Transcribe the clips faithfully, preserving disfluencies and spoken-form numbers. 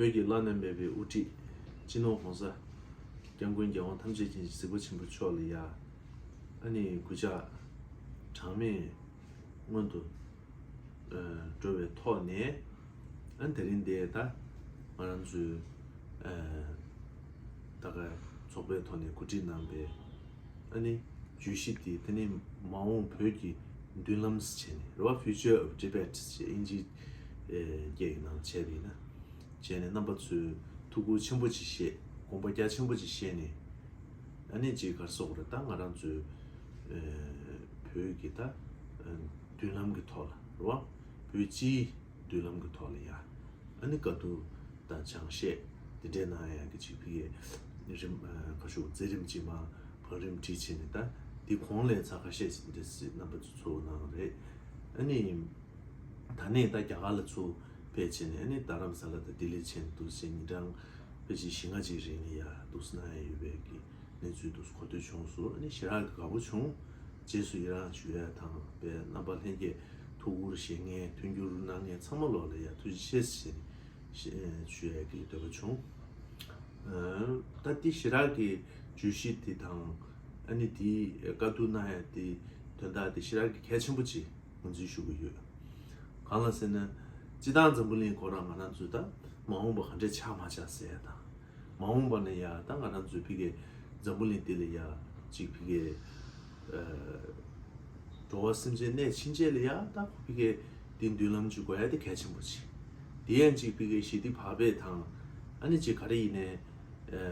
བོད་ཀྱི་བླ་ན་མེད་པའི་དབུ་ཁྲིད་སྤྱི་ནོར་༸གོང་ས་༸སྐྱབས་མགོན་རྒྱལ་དབང་ཐམས་ཅད་མཁྱེན་ཅིང་གཟིགས་པ་ཆེན་པོ་མཆོག་ལ་ཡ། ཨ་ནི་གུས་ཕྱག་གྲངས་མེད་སྔོན་དུ་འགྲོ་བའི་ཐོག་ནས། ཨ་ནི་དེ་རིང་འདིར་ད་ང་རང་ཚོའི་ད་ག་ཚོགས་པའི་ཐོག་ནས་གོ་སྒྲིག་གནང་པའི་ཨ་ནི་བརྗོད་གཞི་དེ་དེ་ནི་མ་འོངས་བོད་ཀྱི་མདུན་ལམ་ཟེར་བྱས་ནས་རེད་བ། Future of Tibet ཟེར་ཨིན་ཇི་སྐད་ཀྱི་ནང་བྱས་པ་ཡིན་ན། བྱས་ནས་རྣམ་པ་ཚོས་ཐུགས་ཁུར་ཆེན་པོ་ཅིག་བཞེས། དགོངས་པ་རྒྱ་ཆེན་པོ་ཅིག་བཞེས་ནས། ཨ་ནི་ཅིག་ག་རེ་ཟེར་དགོས་རེད། ད་ང་རང་ཚོའི་བོད་ཀྱི་ད་མདུན་ལམ་གྱི་ཐོག་ལ་རེད་བ། བོད་སྤྱིའི་མདུན་ལམ་གྱི་ཐོག་ལ་ཡ། ཨ་ནི་བཀའ་བསྡུར་དང་སྦྱང་བཤད་དེ་འདྲའི་གནང་ཡག་གི་ཅིག་ཕ་གིའི་རིམ་ཁ་ཤུགས་མཛད་རིམ་ཅིག་མར་བང་རིམ་བསྒྲིགས་བྱས་ནས། ད་འདི་གོང་ལ་ཚར་ཁ་ཤས་ཤིག་འདི་རྣམ་པ་ཚོ་ཚོར་གནང་རེད། ཨ་ནི་ད་ནས་ད་རྒྱ་གར་ལ་ཚུར་ཕེབས་བྱས་ནས། ཨ་ནི་རྡ་རམ་ས་ལ་དང་ལྡི་ལི་ཕྱིན་འདུག་ཟེར། ཉིན་གྲངས་ཕལ་ཆེར་བཞི་ལྔ་ཅིག་རིང་ལ་ཡ་འདུག་སེ་གནང་ཡ་ཡོད་པའི་གི་གནས་ཚུལ་འདུག་གོ་ཐོས་བྱུང་སོང་། ཨ་ནི་ཞེ་དྲག་གི་དགའ་པོ་བྱུང་། རྗེས་སུ་ཡི་རང་ཞུ་ཡ་དང་། དཔེ་རྣམ་པ་ལྷན་རྒྱས་ཐུགས་ཁུར་བཞེས་མཁན་མཐུན་འགྱུར་གནང་མཁན་ཚང་མ་ལོག་ལ་ཡ་ཐུགས་རྗེ་ཆེ་ཟེར་ཞུ་ཡ་གི་འདོད་པ་བྱུང་། ཨ་ད་འདི་ཞེ་དྲག་གི་བརྗོད་གཞི་འདི་དང་། ཨ་ནི་འདི་བཀའ་བསྡུར་གནང་ཡ་འདི་དོན་དག་འདི་ཞེ་དྲག་གི་གལ་ཆེན་པོ་ཅིག་ངོས་འཛིན་ཞུ་གི་ཡོད། གང་ལ་ཟེར་ན། སྤྱིར་བཏང་འཛམ་བུ་གླིང་ཁོ་རང་ང་རང་ཚོའི་ད་མ་འོངས་པ་ག་འདྲས་ཆགས་མ་ཆགས་ཟེར་ཡ་དང་། མ་འོངས་པ་ན་ཡ་ད་ང་རང་ཚོའི་ཕ་གིའི་འཛམ་བུ་གླིང་འདི་ལ་ཡ་ཅིག་ཕ་གིའི་ཨ་འགྲོ་བ་སེམས་ཅན་གནས་ཕྱིན་རྗེས་ལ་ཡ་ད་ཁོ་ཕ་གིའི་འདི་མདུན་ལམ་ཅིག་དགོས་ཡ་དེ་གལ་ཆེན་པོ་ཅིག་དེ་ཡང་ཅིག་ཕ་གིའི་ཞི་བདེ་བག་ཕེབས་དང་། ཨ་ནི་ཅིག་ག་རེ་ཡིན་ནའི་ཨ་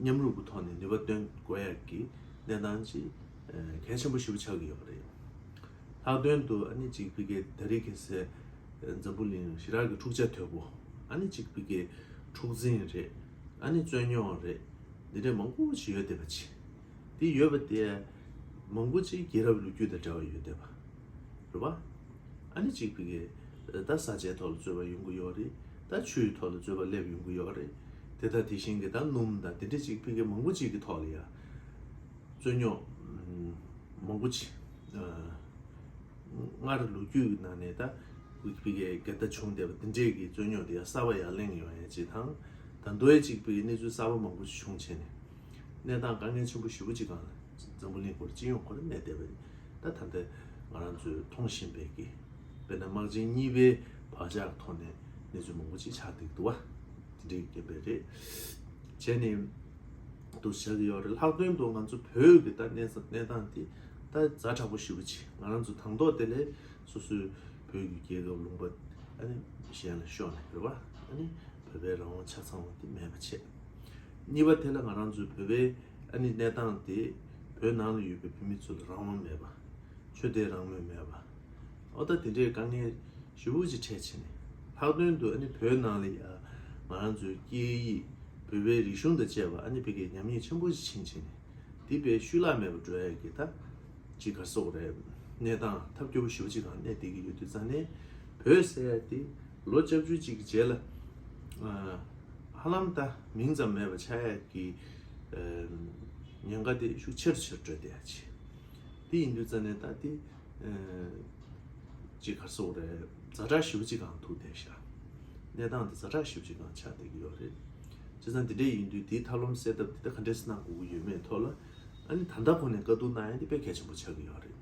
མཉམ་རུབ་ཀྱི་ཐོག་ནས་ནུས་པ་བཏོན་དགོས་ཡ་གི་གནས་སྟངས་ཅིག་ཨ་གལ་ཆེན་པོ་ཞེ་པོ་ཆགས་ཀྱི་ཡོད་པ་རེད། ལྷག་དོན་དུ་ཨ་ནི་ཅིག་ཕ་གིའི་ད་རེས་ཁ་སང་འཛམ་བུ་གླིང་ཞེ་དྲག་གི་འཁྲུག་ཆ་དོད་པོ། ཨ་ནི་ཅིག་ཕ་གིའི་འཁྲུག་འཛིང་རེད། ཨ་ནི་རྩོད་རྙོག་རེད། འདི་འདྲ་མང་པོ་ཞིག་ཡོད་བསྡད་པ་ཅིག་དེ་ཡོད་པ་དེ་མང་པོ་ཅིག་རྒྱལ་རབས་ལོ་རྒྱུས་དང་འབྲེལ་བ་ཡོད་བསྡད་པ་རེད་བ། ཨ་ནི་ཅིག་ཕ་གིའི་ད་ས་ཆའི་ཐོག་ལ་རྩོད་པ་ཡོང་གི་ཡོད་རེད། ད་ཆུའི་ཐོག་ལ་རྩོད་པ་སླེབས་ཡོང་གི་ཡོད་རེད། དེ་དང་དེ་བཞིན་གྱི་ད་སྣུམ་དང་དེ་འདྲ་ཅིག་ཕ་གིའི་མང་པོ་ཅིག་གི་ཐོག་ལ་ཡ་རྩོད་རྙོག་མང་པོ་ཅིག་ཨ་སྔར་ལོ་རྒྱུས་ཀྱི་ནང་ནས་ད་ཕ་གིའི་སྒེར་ཟླ་བྱུང་བསྡད་པ་འདི་འདྲས་ཀྱི་རྩོད་རྙོག་དེ་ཡང་གསར་པ་ཡར་གླེང་ཡོང་ཡ་ཅིག་དང་། ད་དུང་ཡང་ཅིག་ཕ་གིའི་གནས་ཚུལ་གསར་པ་མང་པོ་ཞིག་བྱུང་བྱས་ནས། གནས་སྟངས་དཀའ་ངལ་ཆེན་པོ་ཞེ་པོ་ཅིག་སྒང་ལ་འཛམ་བུ་གླིང་སྐོར་སྤྱི་ཡོངས་སྐོར་གནས་བསྡད་པ་ད་ད་ལྟ་ང་རང་ཚོས་མཐོང་བཞིན་པའི་གི། དཔེར་ན་དམག་ཆེན་གཉིས་པའི་བག་ཆགས་ཐོག་ནས་གནས་ཚུལ་མང་པོ་ཅིག་ཆགས་བསྡད་འདུག་བ། དེ་འདྲའི་རྐྱེན་པས་རེད། བྱས་ནས་འདུག་ཆགས་ཀྱི་ཡོད་རེད། ལྷག་དོན་དུ་ང་ཚོ་བོད་ཀྱི་ད་གནས་ས་གནས་སྟངས་དེ་ད་ཛ་དྲག་པོ་ཞེ་པོ་ཅིག་ང་རང་ཚོ་དང་ཐོག་དེ་ལས་སོ་སོའི་བོད་ཀྱི་རྒྱལ་ཁབ་ལུང་པ་ཨ་ནི་གཞན་ལ་ཤོར་ནས་རེད་བ། ཨ་ནི་བོད་པའི་རང་དབང་ཆ་ཚང་བ་དེ་མེད་པ་བྱས། གཉིས་པ་དེ་ལ་ང་རང་ཚོའི་བོད་པའི་ཨ་ནི་གནས་སྟངས་དེ་བོད་ནང་ལ་ཡོད་པའི་བོད་མི་ཚོ་ལ་རང་དབང་མེད་པ། ཆོས་དད་རང་མོས་མེད་པ། ཨོ་ད་དེ་འདྲའི་དཀའ་ངལ་ཞེ་པོ་ཅིག་འཕྲད་བྱས་ནས། ལྷག་དོན་དུ་ཨ་ནི་བོད་ནང་ལ་ཡ་ང་རང་ཚོའི་སྐད་ཡིག་བོད་པའི་རིག་གཞུང་དང་བཅས་པ་ཨ་ནི་ཕ་གིའི་ཉམས་ཉེས་ཆེན་པོ་ཞིག་ཕྱིན་བྱས་ནས། དེ་དཔེ་ཤུལ་བརླག་མེད་པར་འགྲོ་ཡ་གི་ད་ཅིག་ག་རེ་ཟེར་དགོས་རེད། གནས་སྟངས་ཐབས་སྐྱོ་པོ་ཞེ་པོ་ཅིག་སྒང་གནས་བསྡད་ཀྱི་ཡོད་དུས་ཙང་ནས། བོད་ཟེར་ཡ་དེ་ལོ་བཅུ་བཅུ་ཅིག་གི་རྗེས་ལ་ཨ་ཧ་ལམ་ད་མིང་ཙམ་མེད་པ་ཆགས་ཡ་གི་ཨ་ཉེན་ཁ་དེ་ཤུགས་ཆེ་རུ་ཆེ་རུ་འགྲོ་བསྡད་ཡ་ཅིག་དེ་ཡིན་དུས་ཙང་ནས་ད་དེ་ཅིག་ག་རེ་ཟེར་དགོས་རེད། ཛ་དྲག་ཞེ་པོ་ཅིག་སྒང་ཐུག་བསྡད་ཤག་གནས་སྟངས་དེ་ཛ་དྲག་ཞེ་པོ་ཅིག་སྒང་ཆགས་བསྡད་ཀྱི་ཡོད་རེད། བྱས་ཙང་དེ་འདྲས་ཡིན་དུས་དེའི་ཐབས་ལམ་སེལ་ཐབས་དེ་ད་ག་འདྲས་སེ་གནང་དགོས་ཀྱི་ཡོད་མེད་ཐོག་ལ་ཨ་ནི་ད་ལྟ་ཁོ་ནས་བཀའ་བསྡུར་གནང་ཡ་དེ་དཔེ་གལ་ཆེན་པོ་ཆགས་ཀྱི་ཡོད་རེད།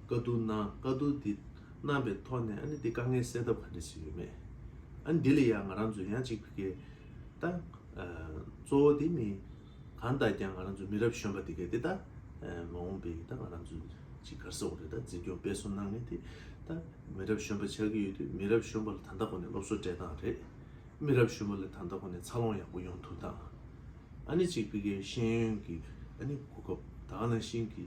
བཀའ་བསྡུར་གནང་། བཀའ་བསྡུར་དེ་གནང་པའི་ཐོག་ནས་ཨ་ནི་དེ་དཀའ་ངལ་སེལ་ཐབས་ག་འདྲས་སེ་ཡོད་མེད། ཨ་ནི་དེ་ལ་ཡ་ང་རང་ཚོ་ཡང་ཅིག་ཕ་གིའི་ད་ཨ་གཙོ་བོ་དེ་མི་གང་ལྟར་ཀྱང་ང་རང་ཚོ་མི་རབས་གཞོན་པ་དེ་གས་དེ་ད་ཨ་མ་འོངས་པའི་ད་ང་རང་ཚོ་ཅིག་ག་རེ་ཟེར་དགོས་རེད། ད་འཛིན་སྐྱོང་སྤེལ་གསུམ་གནང་མཁན་དེ་ད་མི་རབས་གཞོན་པ་ཆགས་ཀྱི་ཡོད་དུས། མི་རབས་གཞོན་པ་ལ་ད་ལྟ་ཁོ་ནས་སློབ་གསོ་སྤྲད་སྟངས་རེད། མི་རབས་གཞོན་པ་ལ་ད་ལྟ་ཁོ་ནས་འཚར་ལོངས་ཡག་པོ་ཡོང་ཐུབ་སྟངས། ཨ་ནི་ཅིག་ཕ་གིའི་ཤེས་ཡོན་གྱི་ཨ་ནི་གོ་སྐབས། ད་ག་ནང་བཞིན་གྱི་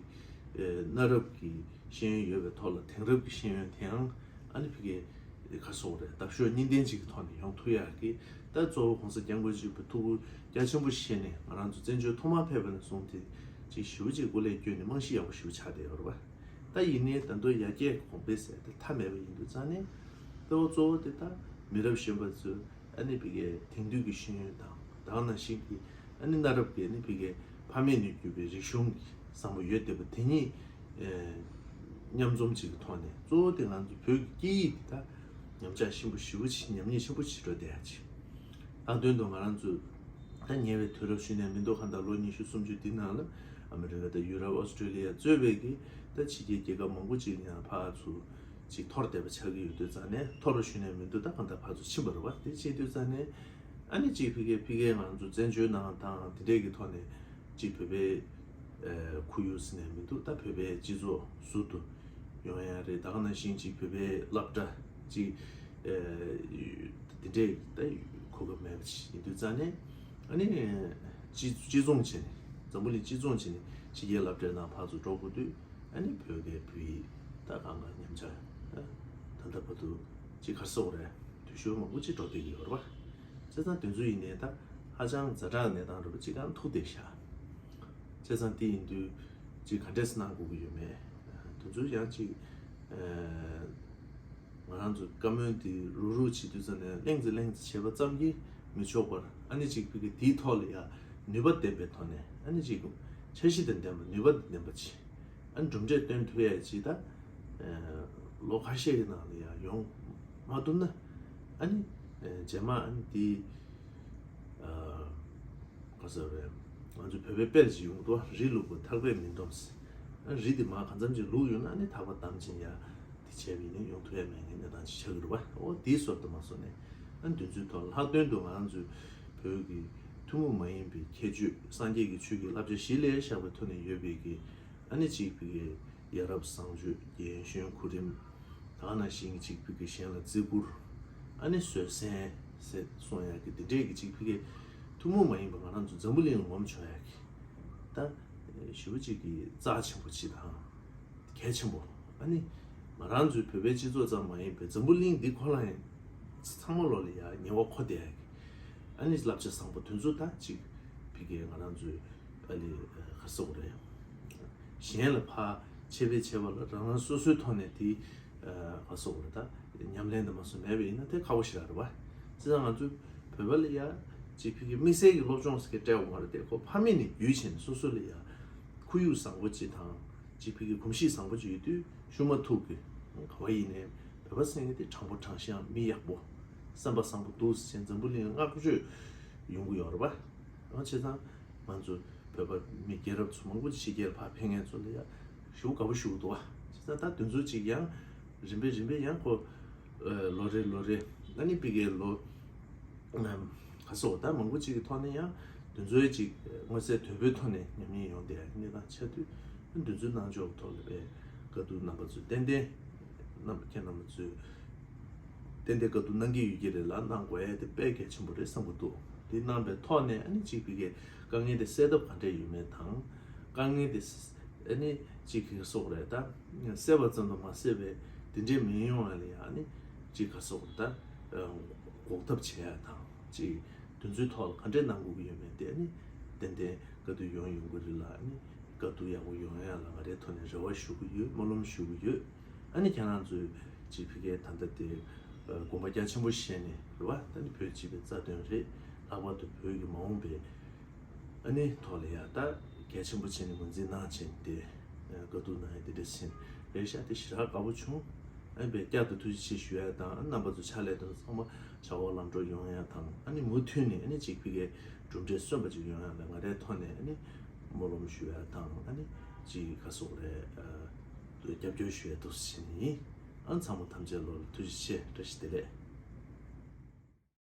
ཨེ་གནའ་རབས་ཀྱི་ཤེས་ཡོན་ཡོད་པའི་ཐོག་ལ་དེང་རབས་ཀྱི་ཤེས་ཡོན་དེའང་ཨ་ནི་ཕ་གིའི་ག་རེ་ཟེར་དགོས་རེད། འདབ་གཤོག་གཉིས་ལྡན་ཅིག་གི་ཐོག་ནས་ཡོང་ཐུབ་ཡག་གི། ད་གཙོ་བོ་༸གོང་ས་༸སྐྱབས་མགོན་ཆེན་པོས་ཐུགས་ཁུར་རྒྱ་ཆེན་པོ་བཞེས་ནས། ང་རང་ཚོ་བཙན་བྱོལ་ཐོག་མར་ཕེབས་པ་ནས་བཟུང་སྟེ་ཅིག་ཞེ་པོ་ཅིག་སྐུ་ལས་བསྐྱོན་ནས་རྨང་གཞི་ཡག་པོ་ཞེ་པོ་ཆགས་བསྡད་ཡོད་རེད་པ། ད་ཡིན་ནའི་ད་དུང་ཡར་རྒྱས་གོང་འཕེལ་ཟེར་དེ་མཐའ་མེད་པ་ཡིན་དུས་ཙང་ནས། གཙོ་བོ་གཙོ་བོ་དེ་ད་མི་རབས་གཞོན་པ་ཚོས་ཨ་ནི་ཕ་གིའི་དེང་དུས་ཀྱི་ཤེས་ཡོན་དང་། ད་ག་ནང་བཞིན་གྱི་ཨ་ནི་གནའ་རབས་ཀྱི་ཨ་ནི་ཕ་གིའི་ཕ་མེས་ནས་བརྒྱུད་པའི་རིག་གཞུང་གི་བཟང་པོ་ཡོད་བསྡད་པ་དེ་གཉིས་ཨེ་མཉམ་འཛོམས་ཅིག་གི་ཐོག་ནས། གཙོ་བོ་དེ་ང་ཚོ་བོད་ཀྱི་སྐད་ཡིག་དེ་ད་ ཉམས་ཆག་ཆེན་པོ་ཞེ་པོ་ཅིག་ཉམས་ཉེས་ཆེན་པོ་ཅིག་འགྲོ་བསྡད་ཡ་ཅིག་ལྷག་དོན་དུ་ང་རང་ཚོ་ད་ཉེ་བའི་དུས་རབས་ཤུལ་ནས་མི་འདུག་ཁ་ད་ལོ་ཉི་ཤུ་སུམ་ཅུ་འདི་ནང་ལ་ཨ་མི་རི་ཀ་དང་ཡུ་རོབ་ཨོ་སི་ཀྲེ་ལི་ཡ་གཙོས་པའི་གི་ད་ཕྱི་རྒྱལ་རྒྱལ་ཁབ་མང་པོ་ཅིག་ཡང་ཕར་ཚུར་ཅིག་འཐོར་བསྡད་པ་ཆགས་ཀྱི་ཡོད་དུས་ཙང་ནས་འཐོར་རོ་ཞུས་ནས་མི་འདུག་ད་གང་ལྟར་ཕར་ཚུར་ཕྱིན་པ་རེད་བ། དེ་བྱེད་དུས་ཙང་ནས་ཨ་ནི་ཅིག་ཕི་གེ་ཕི་གེ་ང་རང་ཚོ་བཙན་བྱོལ་ནང་དང་དེ་འདྲས་ཀྱི་ཐོག་ནས་ཅིག་བོད་པའི་ཁོར་ཡུག་ཟེར་ནས་མི་འདུག་ད་བོད་པའི་སྤྱི་ཚོགས་ཟུར་དུ་ཡོང་ཡ་རེད། ད་ག་ནང་བཞིན་ཅིག་བོད་པའི་སློབ་གྲྭ་ཅིག་དེ་འདྲས་ད་གོ་སྐབས་མེད་པ་ཅིག་ཡིན་དུས་ཙང་ནས་ཨ་ནི་གཅིག་གཅིག་མཚུངས་བྱས་ནས་འཛམ་བུ་གླིང་གཅིག་མཚུངས་བྱས་ནས་ཕྱི་རྒྱལ་སློབ་གྲྭའི་ནང་ཕར་ཚུར་འགྲོ་དགོས་དུས་ཨ་ནི་བོད་སྐད་བོད་ཡིག་ད་གང་ག་ཉམས་ཆག་ད་ལྟ་བར་དུ་ཅིག་ག་རེ་ཟེར་དགོས་རེད། དུས་ཤོར་མང་པོ་ཅིག་འགྲོ་བསྡད་ཀྱི་ཡོད་རེད་བ། བྱས་ཙང་དེ་ཚོ་ཡིན་ནའི་ད་ཧ་ཅང་ཛ་དྲག་གནས་སྟངས་རེད་བ། ཅིག་གང་ཐུག་བསྡད་ཤག་བྱས་ཙང་དེ་ཡིན་དུས་ཅིག་ག་འདྲས་གནང་དགོས་ཀྱི་ཡོད་མེད་དེ་ཚོ་ཡང་ཅིག་ང་རང་ཚོ་བཀའ་མོལ་དེ་རུག་རུག་བྱེད་དུས་ཙམ་ནས་གླེང་ཙི་གླེང་ཙི་བྱས་པ་ཙམ་གྱིས་མི་ཆོག་པར་ཨ་ནི་ཅིག་ཕི་གི་དེའི་ཐོག་ལ་ཡང་ནུས་པ་ལྡན་པའི་ཐོག་ནས་ཨ་ནི་ཅིག་འཆར་གཞི་དང་ལྡན་པ་ནུས་པ་ལྡན་པ་ཅིག་ཨ་ནི་གྲུབ་འབྲས་སྟོན་ཐུབ་ཡ་ཅིག་ད་ལོ་ཁ་ཤས་ཀྱི་ནང་ལ་ཡང་ཡོང་མ་ཐུབ་ན་ཨ་ནི་རྗེས་མ་ཨ་ནི་དེ་ག་ཟེར་བས་ང་ཚོ་བོད་པའི་དཔེ་ཅིག་ཡོང་འདུག་རི་ལུག་པ་ཐག་པས་མི་འདོམས། ཨ་རི་དེ་མ་གང་འཚམ་ཅིག་ལུག་ཡོང་ན་ཨ་ནི་ཐག་པ་བསྡམས་ཕྱིན་ཡ་དེ་བྱས་པ་ཡིན་ན་ཡོང་ཐུབ་ཡ་མེད་མཁན་གནས་སྟངས་ཅིག་ཆགས་ཀྱི་རེད་བ། འོ་དེའི་ཟུར་དུ་མ་སོང་ནས་ཨ་ནི་དེ་ཚོའི་ཐོག་ལྷག་དོན་དུ་ང་རང་ཚོའི་བོད་ཀྱི་ཐུན་མོང་མ་ཡིན་པའི་ཁྱད་ཆོས་སངས་རྒྱས་ཀྱི་ཆོས་ཀྱི་བསླབ་བྱ་གཞི་ལ་བཞག་པའི་ཐོག་ནས་ཡོད་པའི་གི་ཨ་ནི་གཅིག་ཕི་གི་ཡ་རབས་བཟང་སྤྱོད་རྒན་གཞོན་གོ་རིམ་ད་ག་ནང་བཞིན་གཅིག་ཕི་གི་གཞན་ལ་བརྩི་བཀུར་ཨ་ནི་བཟོད་བསྲན་ཟེར་གསུང་ཡག་གི་འདི་འདྲས་ཀྱི་གཅིག་ཕི་གི་ཐུན་མོང་མ་ཡིན་པ་ང་རང་ཚོ་འཛམ་བུ་གླིང་ངོམ་ཆོག་ཡག་གི་ད་ཞེ་པོ་གཅིག་གི་རྩ་ཆེན་པོ་ཅིག་དང་གལ་ཆེན་པོ་ཨ་ནི་ང་རང་ཚོའི་བོད་པའི་སྤྱི་ཚོགས་ཙམ་མ་ཡིན་པའི་འཛམ་བུ་གླིང་འདི་ཁོ་རང་ཡང་ཚང་མ་ལོ་ལ་ཡ་ཉེ་བ་མཁོ་བསྡད་ཡག་གི་ཨ་ནི་བསླབ་བྱ་བཟང་པོ་དེ་ཚོ་ད་གཅིག་ཕི་གི་ང་རང་ཚོའི་ཨ་ལི་ག་རེ་ཟེར་དགོས་རེད། གཞན་ལ་ཕར་ཆེ་བའི་ཆེ་བ་ལ་རང་རང་སོ་སོའི་ཐོག་ནས་དེ་ག་རེ་ཟེར་དགོས་རེད། ད་ཉམས་ལེན་དུ་མ་སོང་མེད་པ་ཡིན་ན་དེ་ཁག་པོ་ཞེ་དྲག་རེད་བ། བྱས་ཙང་ང་ཚོའི་བོད་པ་ལ་ཡ་གཅིག་ཕི་གི་དམིགས་བསལ་གྱི་སློབ་སྦྱོང་ཟེར་གྱི་སྤྲད་དགོས་མ་རེད་དེ། ཁོ་ཕ་མེས་ནས་བརྒྱུད་བྱས་ནས་སོ་སོ་ལ་ཡ་ཁོར་ཡུག་བཟང་པོ་ཅིག་དང་གཅིག་ཕི་གི་གོམས་གཤིས་བཟང་པོ་ཅིག་ཡོད་དུས་ཤུགས་མ་ཐུག་གི་ག་བ་ཡིན་ནའི་བོད་པ་ཟེར་མཁན་དེ་དྲང་པོ་དྲང་བཞག་མི་ཡག་པོ་བསམ་པ་བཟང་པོ་འདུག་ཟེར་འཛམ་བུ་གླིང་བསྔགས་བརྗོད་ཡོང་གི་ཡོད་རེད་བ། ཨ་བྱས་ཙང་ང་ཚོ་བོད་པ་མི་རྒྱལ་རབས་ཚོ་མང་པོ་ཕྱི་རྒྱལ་ཕར་ཕེབས་མཁན་ཚོ་ལ་ཡང་ཞེ་པོ་དགའ་པོ་ཞུ་གི་འདུག་བ། བྱས་ཙང་ད་དེ་ཚོ་ཅིག་ཡང་རིམ་པས་རིམ་པས་ཡང་ཁོ་ལོ་རེ་ལོ་རེ་ཨ་ནི་ཕི་གི་ལོ་ག་རེ་ཟེར་དགོས་རེད། ད་མང་པོ་ཅིག་གི་ཐོག་ནས་ཡང་དེ་ཚོའི་ཅིག་མངོན་གསལ་དོད་པོའི་ཐོག་ནས་ཉམས་ཉེས་ཡོང་བསྡད་ཡ་གནས་སྟངས་ཆགས་དུས་དེ་ཚོའི་རྣམ་འཇོག་གི་ཐོག་ལ་དཔེ་བཀའ་བསྡུར་རྣམ་པ་ཚོས་ཏན་ཏན་རྣམ་པ་ཁྱེད་རྣམ་པ་ཚོས་ཏན་ཏན་བཀའ་བསྡུར་གནང་གི་ཡོད་ཀྱི་རེད་ལ་གནང་དགོས་ཡ་དེ་དཔེ་གལ་ཆེན་པོ་རེད་བསམ་གྱི་འདུག་དེ་གནང་པའི་ཐོག་ནས་ཨ་ནི་གཅིག་ཕི་གའི་དཀའ་ངལ་དེ་སེལ་ཐབས་ག་འདྲས་ཡོད་མེད་དང་། དཀའ་ངལ་དེ་ཨ་ནི་གཅིག་གི་སོགས་རེད། ད་སེལ་བ་ཙམ་དུ་མ་ཟད་པའི་དེ་འདྲས་མི་ཡོང་བ་ལ་ཡང་ཨ་ནི་གཅིག་ག་སོགས་རེད། ད་འགོག་ཐབས་བྱེད་ཡ་དང་གཅིག་དེ་ཚོའི་ཐོག་ལ་ག་འདྲས་གནང་དགོས་ཀྱི་ཡོད་མེད་དེ་ཨ་ནི་ཏན་ཏན་བཀའ་བསྡུར་ཡོང་ཡོང་གི་རེད་ལ། ཨ་ནི་བཀའ་བསྡུར་ཡག་པོ་ཡོང་ཡ་ལ་ང་རའི་ཐོག་ནས་རེ་བ་ཞུ་གི་ཡོད། སྨོན་ལམ་ཞུ་གི་ཡོད། ཨ་ནི་ཁྱེད་རང་ཚོས་ཅིག་ཕི་གའི་ད་ལྟ་དེ་དགོངས་པ་རྒྱ་ཆེན་པོ་བཞེས་ནས་རེད་བ། ད་ནི་བོད་སྤྱི་པའི་རྩ་དོན་རེད། ལྷག་པར་དུ་བོད་ཀྱི་མ་འོངས་པའི་ཨ་ནི་ཐོག་ལ་ཡ་ད་གལ་ཆེན་པོ་བྱས་ནས་ངོས་འཛིན་གནང་བྱས་ནས་དེ་བཀའ་བསྡུར་གནང་ཡ་དེ་འདྲ་ཕྱིན་རེད་ཤག་དེ་ཞེ་དྲག་དགའ་པོ་བྱུང་། ཨ་ནི་བས་བསྐྱར་དུ་ཐུགས་རྗེ་ཆེ་ཞུ་ཡ་དང་། ཨ་ནི་རྣམ་པ་ཚོ་ཕྱག་ལས་དང་ཚང་མ་བྱ་བ་ལམ་འགྲོ་ཡོང་ཡ་དང་། ཨ་ནི་མུ་མཐུད་ནས་ཨ་ནི་ཅིག་ཕི་གའི་གྲུབ་འབྲས་སོན་པ་ཅིག་ཡོང་ཡ་ལ་ང་རའི་ཐོག་ནས་ཨ་ནི་སྨོན་ལམ་ཞུ་ཡ་དང་། ཨ་ནི་ཅིག་ག་སོགས་རེད། རྒྱབ་སྐྱོར་ཞུ་ཡ་འདུག་ཟེར་ནི་ཡིན། ཨ་ནི་ཚང་མ་ཐམས་ཅད་ལོ་ལ་ཐུགས་རྗེ་ཆེ། བཀྲ་ཤིས་བདེ་ལེགས།